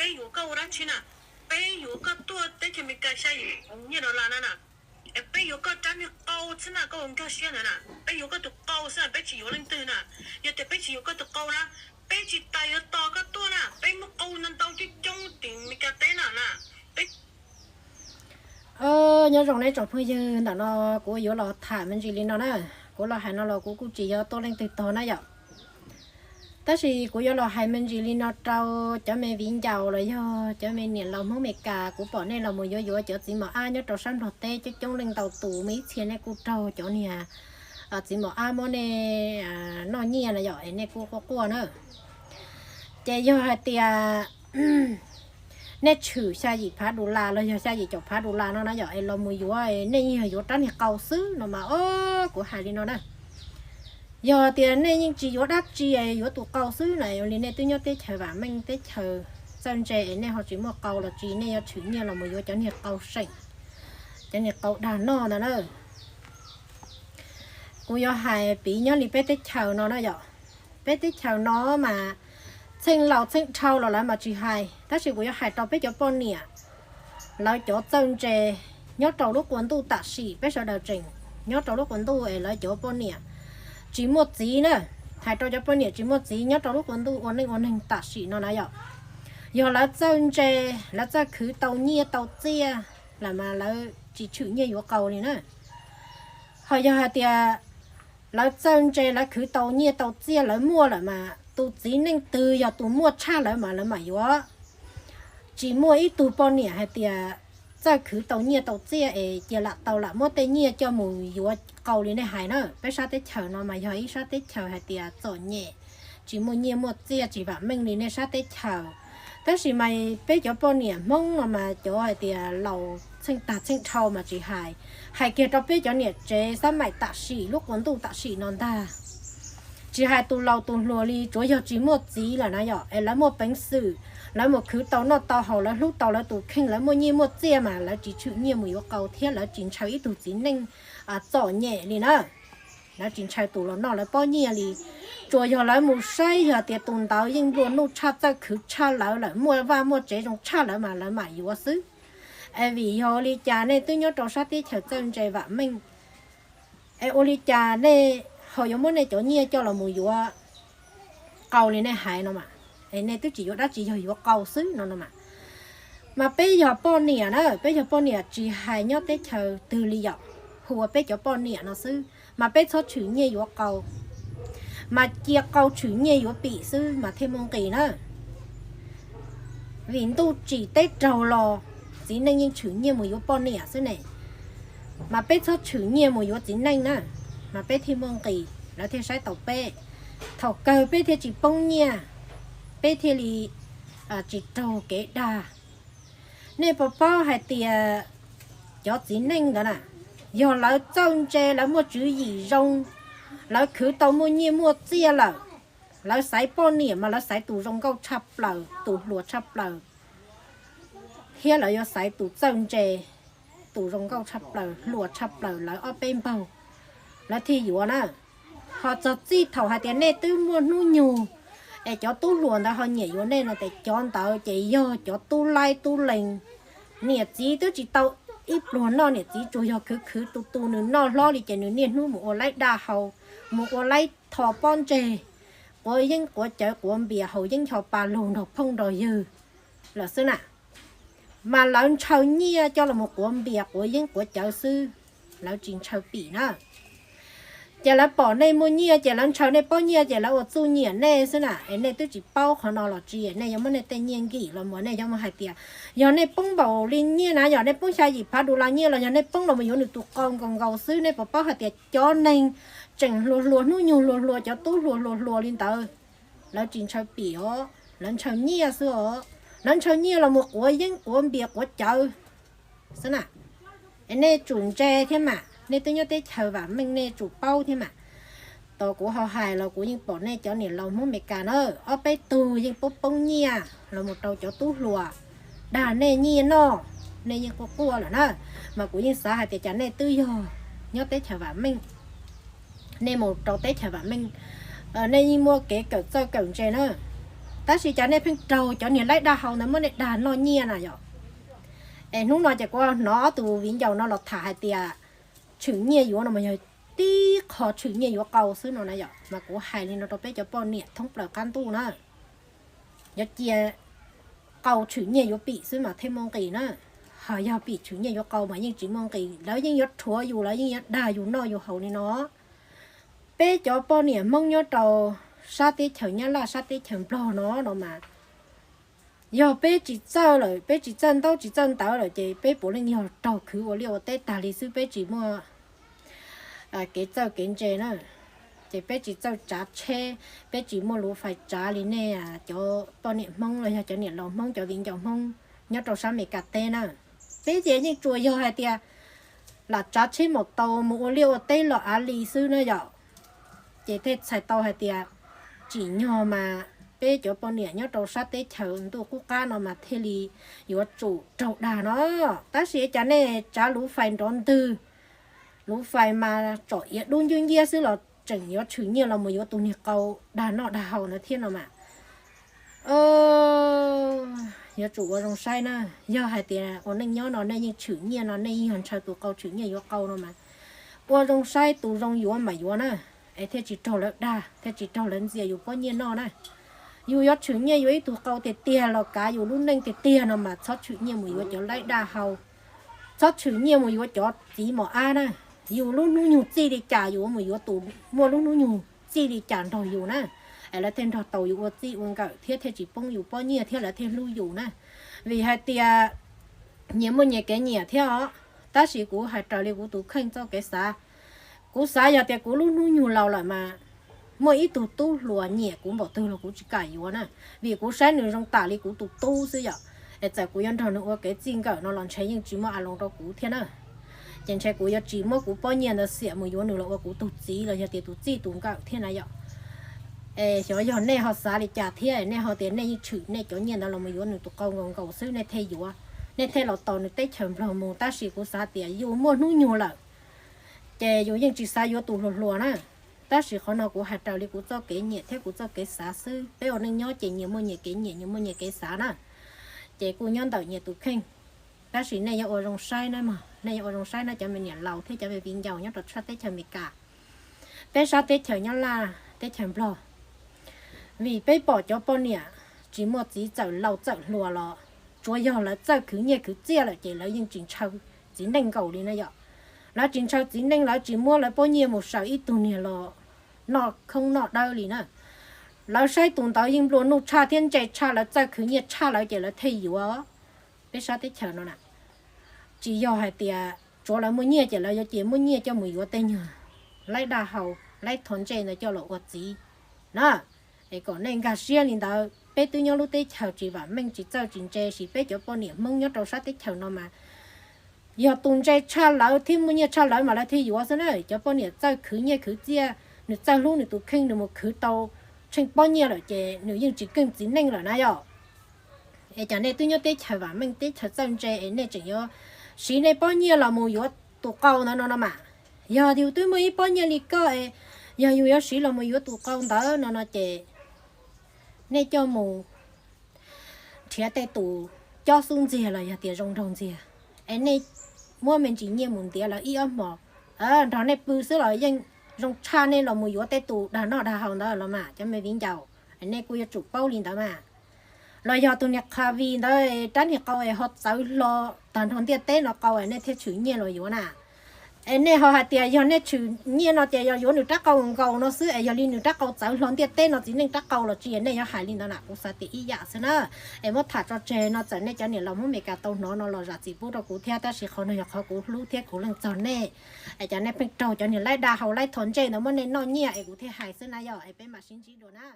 Peb yuav koj ua dab tsi na? Peb yuav koj tuaj teb chaws Amelikas xya yim nyiaj dollar na na. Es peb yuav koj rab niag qau xwb na, koj ua nkag siab ntawd na. Peb yuav koj tus qau xwb na, peb tsis yuav leej twg na. Yog tias peb tsis yuav koj tus qau na, peb tsis tas yuav tos koj tuaj na. Peb muaj qau ntau ntau coob coob tim Amelikas teb na na. Nyob zoo nej tsoom phooj ywg, ntawm no kuv yuav los tham me ntsis li no na. Kuv los hais no los kuv kuj tsis yog tuaj leej twg tog na yom. Tab sis kuv yuav los hais me ntsis li no rau cov me viv ncaus los yog cov me niam laus Hmoob Amelikas. Kuv pom nej los mus yuav yuav cov txiv mos ab nyob rau sab Nplog teb coob coob leej ntau tus, muaj ib txhia nej kuj raug cov niag txiv mos ab muab nej noj nyiaj na yom, es nej kuj quaj quaj na. Ces yog hais tias nej tshwm xya yim phav dollar los yog xya yim caum phav dollar no na yom, es los mus yuav, nej yeej yog yuav rab niag qau xwb no mas, o, kuv hais li no na. Yog tias nej yeej tsis yuav dab tsi, yuav tus qau xwb na, ua li nej twb nyob teb chaws vam meej, teb chaws txawj ntse, es nej ho tsis muaj qau los tsis, nej yuav tshwm nyiaj los mus yuav cov niag qau seem, cov niag qau dag noj ntawd na. Kuv yuav hais piv nyob li peb teb chaws no na yom. Peb teb chaws no mas txheej laus txheej dhau los lawv mas tsis hais, tab sis kuv yuav hais rau peb cov poj niam, lawv cov txawj ntse nyob rau lub qub ntuj tam sim, peb sawv daws tseem nyob rau lub qub ntuj es lawv cov poj niam tsis muaj txiv na. Hais rau cov poj niam tsis muaj txiv nyob rau lub qub ntuj ua neej ua neeg tam sim no na yom. Yog lawv txawj ntse, lawv txawj khwv tau nyiaj tau txiaj lawm mas lawv tsis tshwm nyiaj yuav qau li na. Ho yog hais tias lawv txawj ntse, lawv khwv tau nyiaj tau txiaj, lawv muaj lawm mas tus txiv neej twg yog tus muaj tshaj lawv mas lawv mam yuav. Tsis muaj ib tug poj niam hais tias txawj khwv tau nyiaj tau txiaj es cia lam tau lam muab tej nyiaj coj mus yuav qau li nej hais na. Peb sab teb chaws no mas yog ib sab teb chaws hais tias txom nyem, tsis muaj nyiaj muaj txiaj, tsis vam meej li nej sab teb chaws. Tab sis mas peb cov poj niam Hmoob no mas cov hais tias laus txheej tag txheej dhau mas tsis hais, hais kiag rau peb cov niam tsev xab maim tam sim, lub qub ntuj tam sim no ntag, tsis hais tus laus tus hluas li, tsuav yog tsis muaj txiv lawm na yom, es lawv muaj peev xwm, lawv mus khwv tau noj tau haus, lawv hlub tau lawv tus kheej, lawv muaj nyiaj muaj txiaj mas lawv tsis tshwm nyiaj mus yuav qau thiab lawv tsis ntshaw ib tug txiv neej txom nyem li na. Lawv tsis ntshaw tus los noj lawv pob nyiaj li. Tsuas yog lawv mus saib yog tias tus ntawd yeej nplua nuj tshaj, txawj khwv tshaj lawv lawm, muaj vaj muaj tsev zoo tshaj lawv mas lawv mam yuav xwb. Es vim yog ua li cas nej twb nyob rau sab teb chaws txawj ntse vam meej, es ua li cas nej ho yuav muab nej cov nyiaj coj los mus yuav qau li nej hais no mas? Es nej twb tsis yuav dab tsi, yog yuav qau xwb no no mas. Mas peb yog poj niam na, peb yog poj niam tsis hais nyob teb chaws twg li yom, hu ua peb cov poj niam no xwb mas peb txhob tshwm nyiaj yuav qau, mas cia qau tshwm nyiaj yuav pim xwb mas thiaj muaj nqis na. Vim ntuj tsim teb raug los txiv neej yeej tshwm nyiaj mus yuav poj niam xwb ne. Mas peb txhob tshwm nyiaj mus yuav txiv neej na, mas peb thiaj muaj nqis, lawv thiaj saib taus peb. Thaum kawg peb thiaj tsis poob nyiaj, peb thiaj li tsis raug kev dag. Nej puas paub hais tias cov txiv neej ntawd na, yog lawv txawj ntse, lawv muaj tswv yim zoo, lawv khwv tau muaj nyiaj muaj txiaj lawm, lawv xaiv poj niam mas lawv xaiv tus zoo nkauj tshaj plaws, tus hluas tshaj plaws, thiab lawv yuav xaiv tus txawj ntse, tus zoo nkauj tshaj plaws, hluas tshaj plaws, lawv ob peb npaug, lawv thiaj yuav na. Ho txog txij thaum hais tias nej twb muaj hnub nyoog, es cov tub hluas ntawd ho nyiam yuav nej no ces cov ntawd ces yog cov tub laib tub lees, niam txiv twb tsis tau ib pluag noj, niam txiv tsuas yog khwv khwv tu tu nws noj hlob li ces nws niaj hnub mus ua laib daj haus, mus ua laib tho pob ntseg, quav yeeb quav cawv quav npias haus yeeb ncho pa lug nrog phooj nrog ywg lawm xwb na. Mas lawv ntshaw nyiaj coj los mus quav npias quav yeeb quav cawv xwb, lawv tsis ntshaw pim na. Ces lawv pom nej muaj nyiaj ces lawv ntshaw nej pob nyiaj ces lawv ua txuj nyiam nej xwb na. Es nej twb tsis paub qhov no los tsis, nej yuav muab nej tej nyiaj nkim los mus, nej yuav mus hais tias yog nej poob npaum li nyiaj na, yog nej poob xya yim phav dollar nyiaj los yog nej poob los mus yuav nws tus qau nkaus nkaus xwb. Nej puas paub hais tias cov neeg tseem hluas hluas hnub nyoog hluas hluas, cov tub hluas hluas hluas li ntawd, lawv tsis ntshaw pim os, lawv ntshaw nyiaj xwb os. Lawv ntshaw nyiaj los mus quav yeeb quav npias quav cawv xwb na. Es nej tsum ntse thiab mas, nej twb nyob teb chaws vam meej nej tsum paub thiab mas. Tos kuv ho hais los kuv yeej pom nej cov niam laus Hmoob Amelikas na, ob peb tug yeej poob poob nyiaj los mus rau cov tub hluas dag nej nyiaj noj, nej yeej quaj quaj lawm na. Mas kuv yeej xav hais tias cas nej twb yog nyob teb chaws vam meej, nej mus rau teb chaws vam meej, nej yeej muaj kev kawm txawj kawm ntse na. Tab sis cas nej pheej raug cov niag laib daj hau ntawd muab nej dag noj nyiaj na yom? Es hnub no ces kuv hnov tus viv ncaus no los tham hais tias tshwm nyiaj yuav no mas yog tib qho tshwm nyiaj yuav qau xwb no na yom, mas kuv hais li no rau peb cov poj niam thoob plaws qab ntuj na, yuav cia qau tshwm nyiaj yuav pim xwb mas thiaj muaj nqis na. Ho yog pim tshwm nyiaj yuav qau mas yeej tsis muaj nqis, lawv yeej yuav rhuav yus, lawv yeej yuav dag yus noj yus haus li no. Peb cov poj niam Hmoob nyob rau sab teb chaws Nyab Laj, sab teb chaws Nplog no no mas, yog peb tsis txawj lawm, peb tsis txawj ntaub tsis txawj ntawv lawm ces peb puav leej yog raug khwv ua liaj ua teb tag li xwb, peb tsis muaj kev txawj kev ntse na. Ces peb tsis txawj tsav tsheb, peb tsis muaj luv fais tsav li nej cov poj niam Hmoob los yog cov niam laus Hmoob, cov viv ncaus Hmoob nyob rau sab Amelikas teb na. Peb ces yeej tsuas yog hais tias lam tsav tsheb maum taus mus ua liaj ua teb los av li xwb na yom. Ces thiaj txhais tau hais tias tsim nyog mas peb cov poj niam nyob rau sab teb chaws ntuj qub qab no mas thiaj li yuav tsum raug dag no. Tab sis cas nej tsav luv fais nrov ntwg, luv fais mas tsom iav dub nciab nciab xwb los tseem yuav tshwm nyiaj los mus yuav tus niag qau dag noj dag haus no thiab no mas, yuav tsum ua zoo saib na. Yog hais tias ua neej nyob no nej yeej tshwm nyiaj no nej yeej yog ntshaw tus qau tshwm nyiaj yuav qau no mas, ua zoo saib tus zoo yuav mas yuav na, es thiaj tsis raug lawv dag, thiaj tsis raug lawv ntxias yus pob nyiaj noj na. Yus yuav tshwm nyiaj yuav ib tug qau tiag tiag los kav yus lub neej tiag tiag no mas txhob tshwm nyiaj mus yuav cov laib daj hau, txhob tshwm nyiaj mus yuav cov txiv mos ab na. Yus lub hnub nyoog txij li cas yus mus yuav tus muaj lub hnub nyoog txij li cas nrog yus na, es lawv thiaj nrog tau yus ua txij ua nkawm thiab thiaj tsis poob yus pob nyiaj thiab lawv thiaj hlub yus na. Vim hais tias nyias muaj nyias kev nyiam thiab os. Tab sis kuv hais raws li kuv tus kheej txoj kev xav, kuv xav yog tias kuv lub hnub nyoog laus lawm mas muaj ib tug tub hluas nyiam kuv npaum twg los kuv tsis kam yuav na, vim kuv saib nws zoo tam li kuv tus tub xwb yom. Es txawm kuv yuav nrog nws ua kev txij nkawm no los ntshe yeej tsis muaj a loos rau kuv thiab na. Ces ntshe kuv yuav tsis muab kuv pob nyiaj ntawd xiam mus yuav nws los ua kuv tus txiv los yog tias tus txij tus nkawm thiab na yom. Es xyov yog nej ho xav li cas thiab nej ho tias nej yeej tshwm nej cov nyiaj ntawd los mus yuav nws tus qau nkaus nkaus xwb nej thiaj yuav, nej thiaj los tos nws teb chaws Nplog mus. Tab sis kuv xav tias yus muaj hnub nyoog lawm ces yus yeej tsis xav yuav tus hluas hluas na. Tab sis qhov no kuv hais raws li kuv txoj kev nyiam thiab kuv txoj kev xav xwb. Peb ua neej nyob ces nyias muaj nyias kev nyiam, nyias muaj nyias kev xav na. Ces kuj nyob ntawm nyias tus kheej. Tab sis nej yuav ua zoo saib na mog, nej yuav ua zoo saib na cov me niam laus thiab cov me viv ncaus nyob rau sab teb chaws Amelikas, peb sab teb chaws Nyab Laj, teb chaws Nplog. Vim peb pom cov poj niam tsis muaj txiv txawm laus txawm hluas los tsuav yog lawv txawj khwv nyiaj khwv txiaj lawm ces lawv yeej tsis ntshaw txiv neej nkaus li na yom. Lawv tsis ntshaw txiv neej, lawv tsis muab lawv pob nyiaj mus saws ib tug niag los noj khoob noj dawb li na. Lawv saib tus ntawd yeej nplua nuj tshaj thiab ntse tshaj, lawv txawj khwv nyiaj tshaj lawv ces lawv thiaj yuav. Peb sab teb chaws no na, tsis yog hais tias tsuav lawv muaj nyiaj ces lawv yuav cia muab nyiaj coj mus yuav tej nyuag laib daj hau, laib thov ntsej ntawd coj los ua txiv na. Es kom nej nkag siab li ntawd, peb twb nyob lub teb chaws tsis vam meej tsis txawj tsis ntse, sis peb cov poj niam Hmoob nyob rau sab teb chaws no mas yog tus ntse tshaj lawv thiab muaj nyiaj tshaj lawv mas lawv thiaj yuav xwb na. Cov poj niam txawj khwv nyiaj khwv txiaj, nws txawj hlub nws tus kheej, nws mus khwv tau tsheej pob nyiaj lawm ces nws yeej tsis keej txiv neej lawm na yom. Es cas nej twb nyob teb chaws vam meej teb chaws txawj ntse es nej tseem yuav siv nej pob nyiaj los mus yuav tus qau ntawd no no mas? Yog yus twb muaj ib pob nyiaj li koj es yog yus yuav siv los mus yuav tus qau ntawd no no ces nej coj mus nrhiav tej tus cob xub ntxiag los yog tias zoo nraug ntxiag, es nej muab me ntsis nyiaj mus ntiav lawv ib ob hmos, nrog nej pw xwb los yeej zoo tshaj nej los mus yuav tej tus dag noj dag haus ntawd los mas cov me viv ncaus. Es nej kuj yuav tsum paub li ntawd mas. Los yog tus niag Khavi ntawd rab niag qau es ho txawv hlo tag nrho ntiaj teb no qau es nej thiaj tshwm nyiaj los yuav na. Es nej ho hais tias yog nej tshwm nyiaj no ces yog yuav nws rab qau nkaus no xwb es yog li nws rab qau txawv hlo ntiaj teb no txiv neej rab qau los tsis es nej yuav hais li ntawd na. Kuv xav tias ib yam xwb na. Es muab tham tso tseg no txawm nej cov niam laus Hmoob Meskas tau hnov no los zam txim pub rau kuv thiab, tab sis qhov no yog qhov kuv hlub thiab kuv leej txog nej. Es cas nej pheej raug cov niag laib daj hau laib thov ntsej ntawd muab nej noj nyiaj es kuv thiaj hais xwb na yom. Es peb mam sib ntsib dua na.